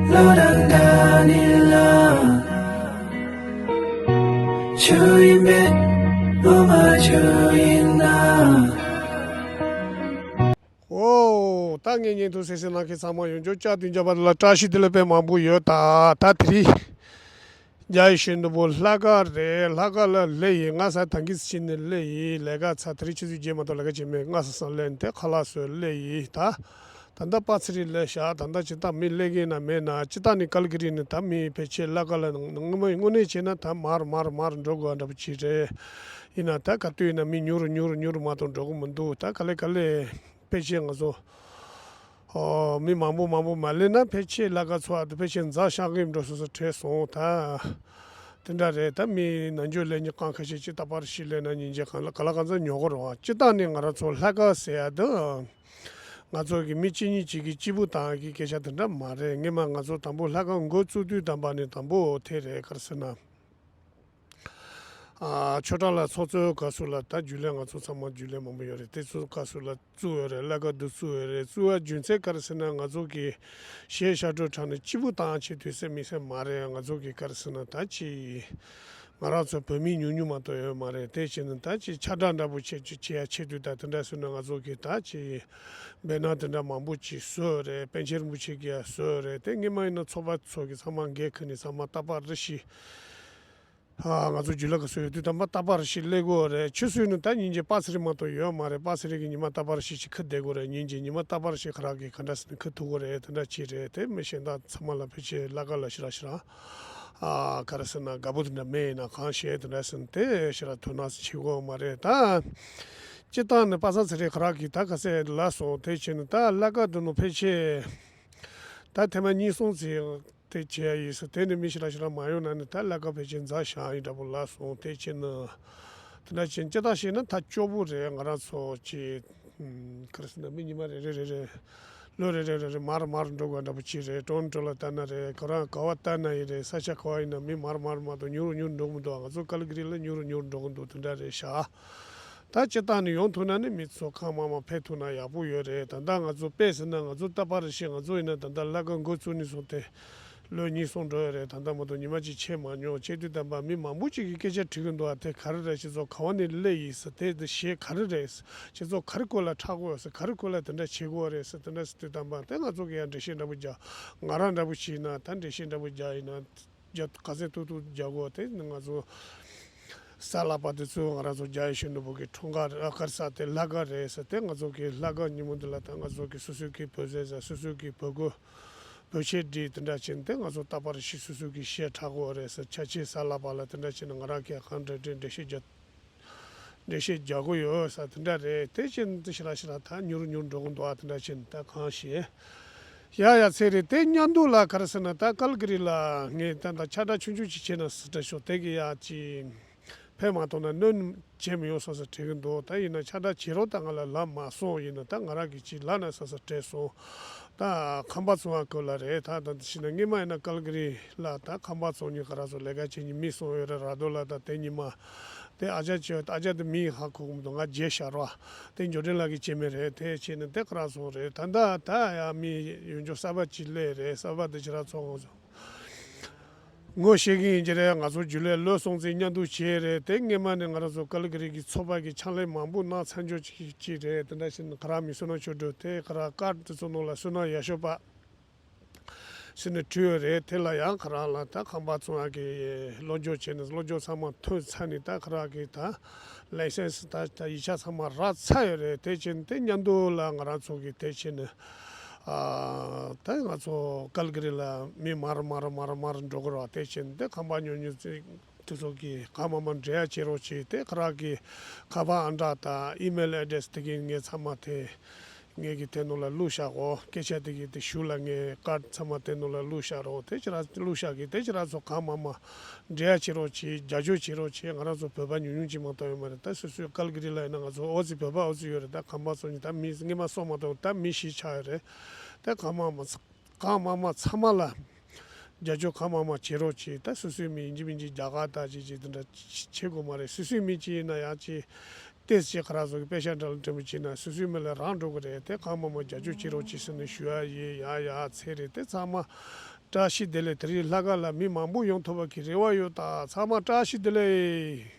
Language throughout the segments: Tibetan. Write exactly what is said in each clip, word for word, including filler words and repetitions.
བློ་རང་འདྲ་ནི་ལ། ཆུ་ཡིན་མེད་བློ་མ་ཆུ་ཡིན་ན། ཨོ། ད་ངས་བརྙན་ཐུང་གསན་གཟིགས་གནང་མཁན་ཚང་མ་ཡོངས་རྫོགས་བཅར་དུས་འཇམ་པ་ལ་བཀྲ་ཤིས་བདེ་ལེགས་དཔེ་མང་པོ་ཡོད། ད་ད་དེ་རིང་རྒྱ་ཡི་ཤིན་ཏུ་བོ་ལྷ་ཁང་རེད། ལྷ་ཁང་ལ་སླེབས་ཡིན། ང་ས་ཐང་གིས་ཕྱིན་ནས་སླེབས་ཡིན། ལས་ཀ་ཚར་དེ་རིང་ཆུ་ཚོད་བརྒྱད་མ་གཏོགས་ལས་ཀ་བྱས་མེད། ང་ས་སང་སླེབས་ནས་དེ་ཁ་ལག་བཟོས་སླེབས་ཡིན། ད་ད་ལྟ་པ་ཚེ་རིང་སླེབས་ཤག་ད་ལྟ་ཇི་ལྟར་མི་སླེབས་མཁན་ན་མེད་ན། སྤྱིར་བཏང་ནས་ཀལ་ཀི་རི་ནས་ད་མི་ཕལ་ཆེར་ལྷ་ཁང་ལ་དངོས་མ་དངོས་གནས་བྱས་ན་ད་མར་མར་མར་འགྲོ་དགོས་འདྲ་པོ་ཅིག་རེད། ཡིན་ན་ད་ག་དུས་ཡིན་ན་མི་ཉུང་རུ་ཉུང་རུ་ཉུང་རུ་མ་གཏོགས་འགྲོ་གི་མི་འདུག་ད་ག་ལེ་ག་ལེ་ཕལ་ཆེར་ང་ཚོ་ཨོ། མི་མང་པོ་མང་པོ་མ་སླེབས་ན་ཕལ་ཆེར་ལྷ་ཁང་ཚོ་ཨ་དུ་ཕལ་ཆེར་འཛག་ཤག་གི་འགྲོ་སོ་སོ་བྲེལ་སོང་། ད་དེ་འདྲ་རེད། ད་མི་ནང་འཇོག་སླེབས་མཁན་གང་ཁ་ཤས་ཅིག་ད་པར་ཤི་སླེབས་ན་སྙིང་རྗེ། གང་ལ་ག་ལ་གང་འཚམ་ཉོ་གི་རེད་བ། སྤྱིར་བཏང་ནས་ང་རང་ཚོ་ལྷ་ཁང་ཟེར་ཡ་དུ་ང་ཚོ་གི་མི་གཅིག་གཉིས་གཅིག་གིས་སྐྱིད་པོ་བཏང་གི་སྐད་ཆ་དེ་འདྲ་མ་རེད། སྔོན་མ་ང་ཚོ་དང་པོ་ལྷ་ཁང་འགོ་བཙུགས་དུས་དང་པ་ནས་དང་པོ་དེ་རེད། ག་རེ་ཟེར་ན། ཨ། ཆོས་གྲྭ་ལ་ཚོགས་གཙོའི་སྐབས་སུ་ལ་ད་རྒྱུན་ལས་ང་ཚོ་ཚང་མ་རྒྱུན་ལས་མང་པོ་ཡོད་རེད། དེ་ཚོའི་སྐབས་སུ་ལ་བཙུགས་ཡོད་རེད། ལྷ་ཁང་འདི་བཙུགས་ཡོད་རེད། བཙུགས་པ་རྒྱུ་མཚན་ག་རེ་ཟེར་ན་ང་ཚོ་གི་གཞས་ཤར་བགྲོད་དྲངས་ནས་སྐྱིད་པོ་བཏང་ཆེད་དུ་ཟེར་མི་ཟེར་མ་རེད། ང་ཚོ་གི་ག་རེ་ཟེར་ན་ད་ཅི་ང་རང་ཚོ་བོད་མི་ཉུང་ཉུང་མ་གཏོགས་ཡོད་མ་རེད། དེ་བྱས་ན་ད་ཅི་ཁྱབ་བསྒྲགས་འདྲ་པོ་བྱེད་བྱེད་ཡ་ཆེད་དུ་ད་དེ་འདྲ་ཟེར་ན་ང་ཚོ་གི་ད་ཅི་བེ་ནར་དེ་འདྲ་མང་པོ་ཅིག་བཟོས་ཡོད་རེད། པཎ་ཆེན་རིན་པོ་ཆེ་གིས་ཡ་བཟོས་ཡོད་རེད། དེ་སྔོན་མ་ཡིན་ན་ཚོགས་པ་ཚོ་གི་ཚང་མ་འགན་ཁུར་ནས་ཚང་མ་རྟག་པར་རེ་ཞིག་ཨ། ང་ཚོ་རྒྱུན་ལས་ཀ་སོ་ཡོད་དུས་དམ་པ་རྟག་པར་ཞིག་སླེབས་དགོས་རེད། ཆུ་ཚོད་ནི་ད་ཉིན་གཅིག་པ་ཚེ་རིང་མ་གཏོགས་ཡོད་མ་རེད། པ་ཚེ་རིང་གི་ཉི་མ་རྟག་པར་ཞིག་ཅིག་ཁུར་བསྡད་དགོས་རེད། ཉིན་གཅིག་ཉི་མ་རྟག་པར་ཞིག་ཁ་རག་གི་ག་འདྲ་ཟེར་ནས་ཁུར་ཐུབ་དགོས་རེད། དེ་འདྲ་ཅིག་རེད། དེ་མི་གཞན་དག་ཚང་མ་ལ་ཕལ་ཆེར་ལྷ་ཁང་ལ་ཞེ་དྲག་ཞེ་དྲག་ཨ། ག་རེ་ཟེར་ན་དགའ་པོ་དེ་འདྲ་མེད་ཡིན་ན་གང་ཤེས་དེ་འདྲ་ཟེར་ནས་དེ་ཞེ་དྲག་དོ་སྣང་བྱེད་དགོས་མ་རེད། ད་སྤྱིར་བཏང་ནི་པ་སངས་ཚེ་རིང་ཁ་རག་གི་ད་ག་ཚད་ལབ་སོང་། དེ་བྱས་ནས་ད་ལྷ་ཁང་དེ་ནང་ཕལ་ཆེར་ད་ཐེངས་མ་གཉིས་གསུམ་ཙམ་དེ་བྱས་ཡིན་ཟེར། དེ་ནི་མི་ཞེ་དྲག་ཞེ་དྲག་མ་ཡོང་ན་ནི་ད་ལྷ་ཁང་ཕལ་ཆེར་འཛག་ཤག་ཡིན་འདྲ་པོ་ལབ་སོང་། དེ་བྱས་ན་དེ་འདྲ་བྱས་ན་སྤྱིར་བཏང་བཤད་ན་ད་སྐྱོ་པོ་རེད། ང་རང་ཚོ་ཅིག་ག་རེ་ཟེར་ན་མི་ཉི་མ་རེ་རེ་རེ་རེ་ལོ་རེ་རེ་རེ་རེ་མར་མར་འགྲོ་དགོས་འདྲ་པོ་ཅིག་རེད། ཀྲོན་ཀྲོ་ལ་ལྟ་ན་རེད། ཁོ་རང་ག་བ་ལྟ་ན་ཡིན་རེད། ས་ཆ་ག་བ་ཡིན་ན་མི་མར་མར་མ་གཏོགས་ཉུང་རུ་ཉུང་རུ་འགྲོ་གི་མི་འདུག་ང་ཚོ་ཀལ་ཀི་རི་ལ་ཉུང་རུ་ཉུང་རུ་འགྲོ་གི་འདུག་དེ་འདྲ་རེད་ཤག་ད་སྤྱིར་བཏང་ནས་ཡོང་ཐུབ་ན་ནི་མི་ཚོ་གང་མང་མང་ཕེབས་ཐུབ་ན་ཡག་པོ་ཡོད་རེད། ད་ལྟ་ང་ཚོ་དཔེ་ཟེར་ན་ང་ཚོ་རྟག་པར་རེ་བཞིན་ང་ཚོ་ཡིན་ན་ད་ལྟ་ལྷ་ཁང་འགོ་བཙུགས་ནས་བཟུང་སྟེ་ལོ་གཉིས་གསུམ་འགྲོ་ཡོད་རེད། ད་ལྟ་མ་གཏོགས་ཉི་མ་གཅིག་ཕྱིན་མ་མྱོང་། བྱས་དུས་དམ་པ་མི་མང་པོ་ཅིག་གིས་སྐད་ཆ་དྲིས་ཀྱི་འདུག་ཨ། དེ་ག་རེ་རེད། ཁྱེད་ཚོ་ག་བ་ནས་སླེབས་ཡིན་ཟེར། དེ་དེ་གཞས་ག་རེ་རེད། ཁྱེད་ཚོ་ག་རེ་སྐོར་ལ་འཁྲབ་དགོས་ཟེར། ག་རེ་སྐོར་ལ་དེ་འདྲ་བྱེད་དགོས་རེད་ཟེར། དེ་འདྲ་ཟེར་དུས་དམ་པ་དེ་ང་ཚོ་གིས་ཡང་འགྲེལ་བཤད་འདྲ་པོ་རྒྱག་ང་རང་འདྲ་པོ་ཞིག་ཡིན་ན་ད་འགྲེལ་བཤད་འདྲ་པོ་རྒྱག་ཡིན་ན། རྒྱ་ག་ཚད་ཐུབ་ཐུབ་རྒྱག་དགོས། དེ་ནི་ང་ཚོ་གསར་ལག་པ་དེ་ཚོ་ང་རང་ཚོ་རྒྱ་ཡི་ཤིན་ཏུ་བོ་གི་འཁྲུངས་སྐར་ཨ་གར་ས་དེ་ལྷ་ཁང་རེད་ཟེར། དེ་ང་ཚོ་གི་ལྷ་ཁང་ཉིན་མོ་འདི་ལ་ད་ང་ཚོ་གི་སོ་སོ་གི་བོད་ཟས་ཟ་སོ་སོ་གི་བོད་གོས་བོད་ཆས་སྒྲིག་དེ་འདྲ་བྱས་ནས་དེ་ང་ཚོ་རྟག་པར་ཤི་སོ་སོ་གི་གཞས་འཁྲབ་དགོས་རེད་ཟེར། ཆ་ཆེ་གསར་ལག་པ་ལ་དེ་འདྲ་བྱས་ནས་ང་རང་གི་གང་འདྲ་འདྲ་འགྲེལ་བཤད་རྒྱག་འགྲེལ་བཤད་རྒྱག་གི་ཡོད་ས་དེ་འདྲ་རེད། དེ་བཞིན་དུ་ཞེ་དྲག་ཞེ་དྲག་ད་མྱུར་མྱུར་འགྲོ་གི་འདུག་ཨ། དེ་འདྲ་བྱས་ནས་ད་གང་ཞེས། ཡ་ཡ་ཚེ་རེད། དེ་མཉམ་དུ་ལ་ག་རེ་ཟེར་ན་ད་ཀལ་ཀི་རི་ལ་ངས་ད་ད་ཁྱབ་བསྒྲགས་ཆུང་ཆུང་ཅིག་བྱས་ན་ཟེར་འདྲ་ཤོག་དེ་གི་ཡ་ཅི་ཕན་མ་ཐོགས་ན་གནོད་བྱེད་མི་ཡོང་ས་ཟེར་དྲན་གི་འདུག་ད་ཡིན་ན་ཁྱབ་བསྒྲགས་བྱེད་རོགས་ད་ང་ལ་ལབ་མ་སོང་། ཡིན་ན་ད་ང་རང་གི་ཅི་ལབ་ན་ས་ས་བྲེལ་སོང་། ད་ཁང་པ་བཙོང་བ་སྐོར་ལ་རེད། ད་ད་འདི་ཕྱིན་ན་སྔོན་མ་ཡིན་ན་ཀལ་ཀི་རི་ལ་ད་ཁང་པ་བཙོང་མཁན་ག་ར་ཚོ་ལས་ཀ་བྱེད་མཁན་མི་སོང་ཡོད་རེད། ར་རྡོ་ལ་ད་དེ་ཉི་མ་དེ་ཨ་ཅག་ཅིག་ཨ་ཅག་དེ་མིང་ཧ་གོ་གི་མི་འདུག་ང་བརྗེད་ཤག་ར། དེ་འབྱོར་འབྲིང་ལགས་ཀྱིས་བྱས་མེད་རེད། དེ་བྱས་ནས་དེ་ག་ར་སོང་རེད། ད་ད་ད་ཡ་མི་ཡོད་འཇོག་གསར་པ་ཅིག་སླེབས་རེད། གསར་པ་དེ་ཁྱེད་རང་ཚོ་ངོ་ཤེས་ཀྱི་ཡིན་གྱི་རེད། ང་ཚོ་རྒྱུན་ལས་ལོ་སོང་ཙང་མཉམ་དུ་བྱས་རེད། དེ་སྔོན་མ་ནས་ང་རང་ཚོ་ཀལ་ཀི་རི་གི་ཚོགས་པ་གི་ཕྱག་ལས་མང་པོ་གནང་ཚར་འཇོག་ཅིག་ཅིག་རེད། དེ་འདྲ་བྱས་ནས་ག་ར་མི་བསོད་ནམས་ཆོས་སྒྲོན་དེ་ག་ར་ཀར་དེ་ཚོ་ནང་ལ་བསོད་ནམས་ཡར་ཤོག་པ་ཟེར་ནས་བྲིས་ཡོད་རེད། དེ་ལ་ཡང་ག་ར་ལ་ད་ཁང་པ་བཙོང་ཡག་གི་སློབ་སྦྱོང་བྱས་ནས་སློབ་སྦྱོང་ཚང་མ་ཐོན་ཚར་ནས་ད་ག་ར་གི་ད་ལའི་སེན་སི་ད་ད་ཡིག་ཆ་ཚང་མ་རག་ཚར་ཡོད་རེད། དེ་བྱས་ནས་དེ་མཉམ་དུ་ལ་ང་རང་ཚོ་གི་དེ་བྱས་ནས། ཨ། ད་ང་ཚོ་ཀལ་ཀི་རི་ལ་མི་མར་མར་མར་མར་འགྲོ་གི་རེད་བ། དེ་བཞིན་དེ་ཁང་པ་ཉོ་ཉོ་ཚེ་དེ་ཚོ་གི་གང་མང་མང་འབྲེལ་ཡ་བྱེད་རོགས་བྱེད། དེ་ག་ར་གི་ཁ་པར་ཨང་གྲངས་དང་ཨི་མེལ་ཨེ་ཌི་རེ་སི་དེ་གི་ངས་ཚང་མ་དེ་ངས་གི་དེ་ནང་ལ་བླུགས་བཞག་གོ། སྐད་ཆ་དེ་གི་དེ་གཞུག་ལ་ངས་ཀར་ཚང་མ་དེ་ནང་ལ་བླུགས་བཞག་རོགས། དེ་ཁྱེད་རང་བླུགས་བཞག་གི་དེ་ཁྱེད་རང་ཚོ་གང་མང་མང་འབྲེལ་ཡ་བྱེད་རོགས་བྱེད། རྒྱབ་སྐྱོར་བྱེད་རོགས་བྱེད། ང་རང་ཚོ་བོད་པ་ཉུང་ཉུང་ཅིག་མ་གཏོགས་ཡོད་མ་རེད། ད་སོ་སོའི་ཀལ་ཀི་རི་ལ་ཡིན་ན་ང་ཚོ་ཨོ་ཙི་བོད་པ་ཨོ་ཙི་ཡོད་རེད། ད་ཁང་པ་བཙོང་མཁན་ད་མི་སྔོན་མ་སོང་མ་གཏོགས་ད་མི་བཞི་ཆགས་ཡོད་རེད། ད་གང་མང་མང་གང་མང་མང་ཚང་མ་ལ་རྒྱབ་སྐྱོར་གང་མང་མང་བྱེད་རོགས་བྱེད། ད་སོ་སོའི་མི་ཡིན་གཅིག་མིན་གཅིག་རྒྱ་གར་ད་ཅིག་ཅིག་དེ་འདྲ་བྱེད་དགོས་མ་རེད། སོ་སོའི་མི་གཅིག་ཡིན་ན་ཡང་ཅིག་ཏེས་ཅིག་ག་ར་ཚོ་གི་པེ་ཤ་འདྲ་ལ་འགྲེམས་བྱེད་ན་སོ་སོའི་མི་ལ་རང་འགྲོ་གི་རེད། དེ་གང་མང་མང་རྒྱབ་སྐྱོར་བྱེད་རོགས་བྱེད་ཟེར་ནས་ཞུ་ཡ་ཡིན། ཡ་ཡ་ཚེ་རེད། དེ་ཚང་མ་ བཀྲ་ཤིས་བདེ་ལེགས། དེ་རིང་ལྷ་ཁང་ལ་མི་མང་པོ་ཡོང་ཐུབ་པ་གི་རེ་བ་ཡོད། ད་ཚང་མ་བཀྲ་ཤིས་བདེ་ལེགས།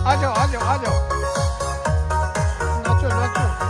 ཨ་ཅོ་ཨ་ཅོ་ཨ་ཅོ། ན་ཆོ་ན་ཆོ།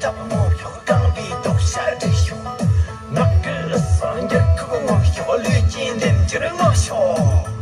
སྲབ་སྔོ་ཤོག་རྐང་པའི་རྡོག་ཤ་སྒྲིག་ཤོག་ནག་གི་སངས་རྒྱས་ཁུག་སྔོ་ཤོག་ལུས་ཀྱི་འདེམས་སྦྱོར་སྔོ་ཤོག་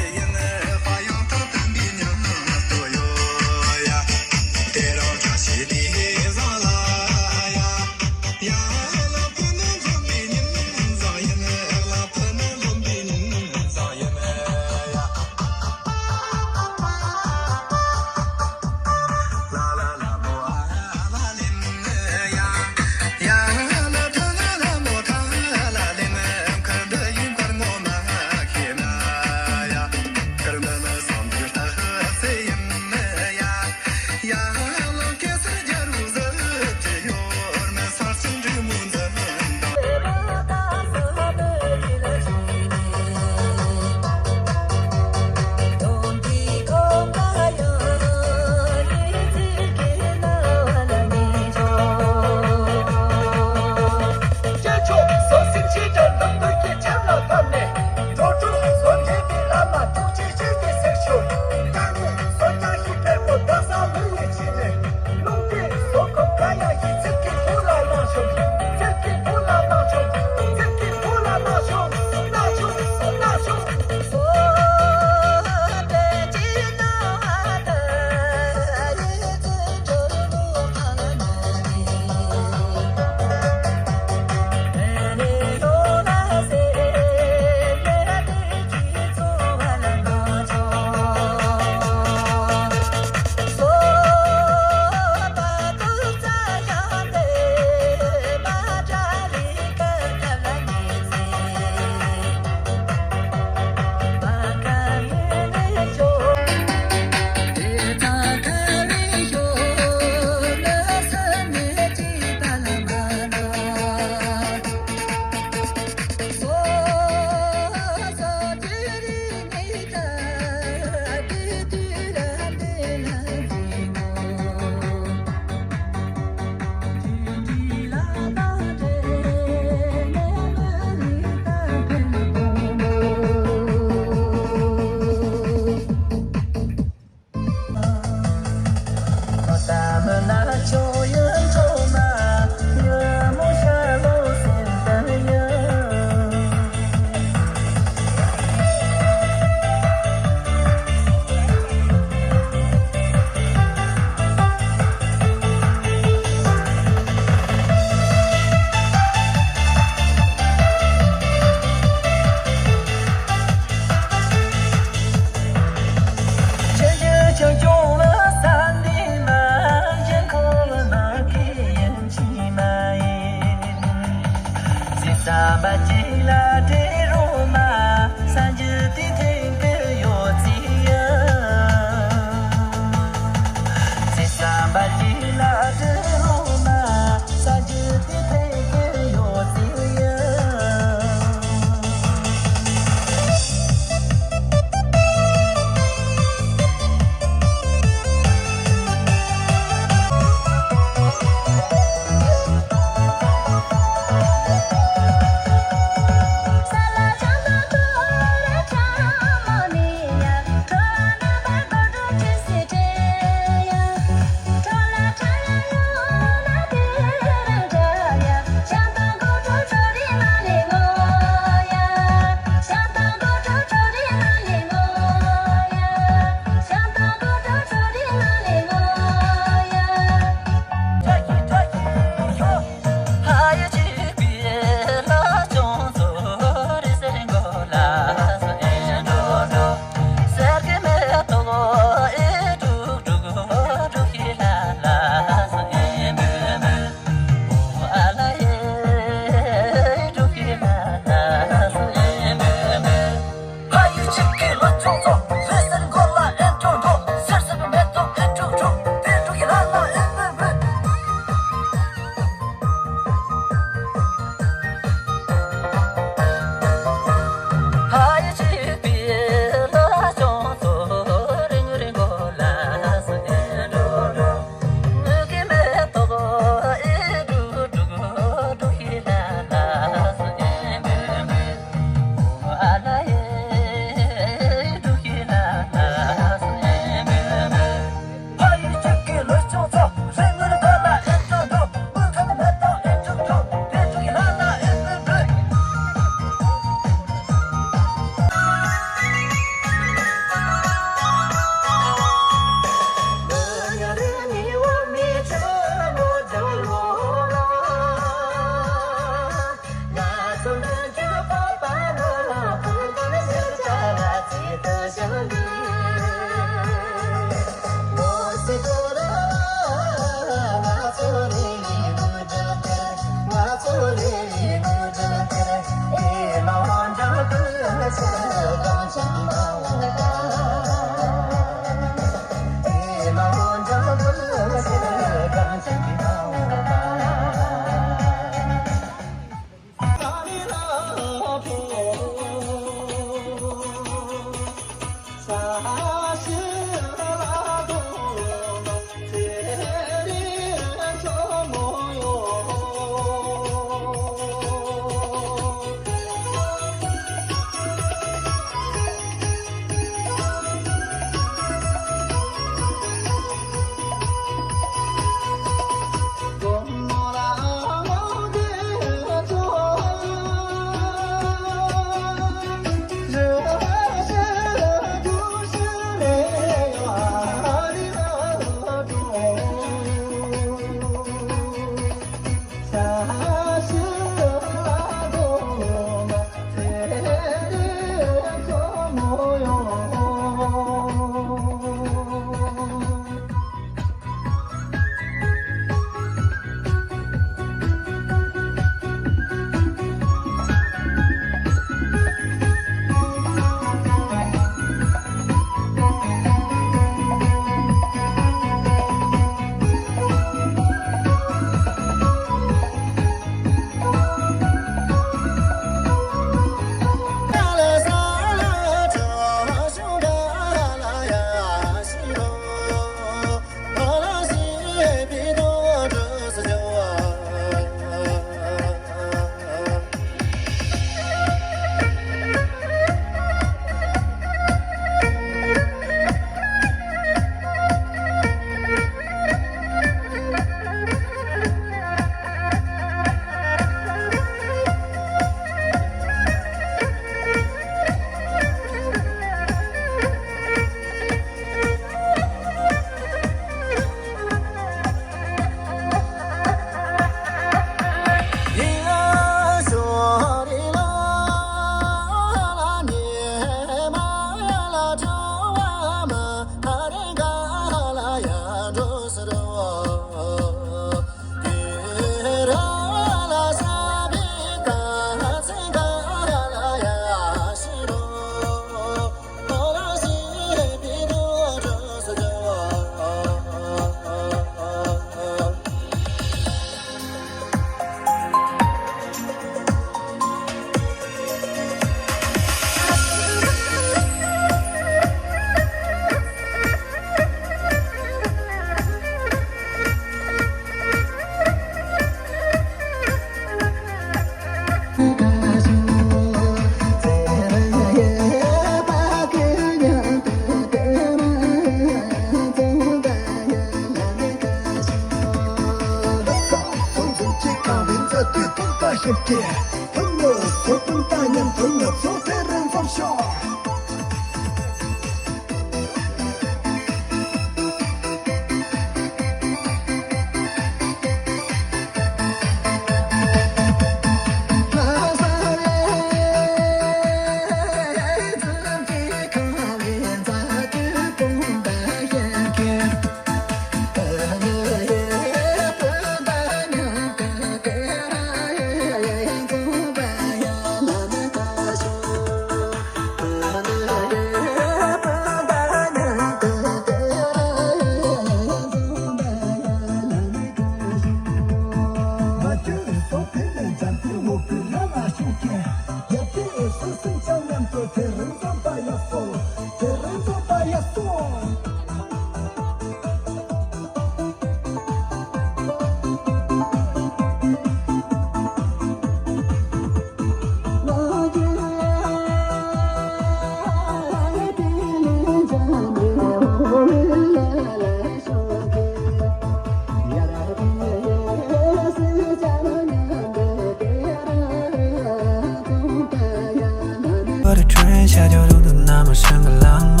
བར་ཁྲོན་ཤ་ཇོ་རུ་དུ་ན་མ་ཤང་གི་ལང་མ།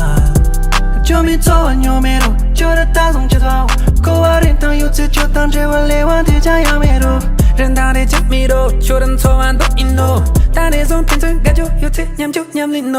ཇོ་མི་ཚོ་བ་ཉོ་མེ་རུ་ཇོ་ར་ད་སོང་ཅི་ཚོ། ཀོ་བ་རིན་ཐང་ཡོད་ཚེ་ཇོ་དང་འབྲེལ་བ་ལེ་བ་དེ་ཅང་ཡང་མེ་རུ། རིན་ཐང་རེ་ཅང་མེ་རུ་ཇོ་རིན་ཚོ་བ་འདུག་ཨིན་ནོ། ད་རེ་ཟོང་ཕན་ཚུན་དགའ་ཇོ་ཡོད་ཚེ་མཉམ་ཇོ་མཉམ་ལིན་ནོ།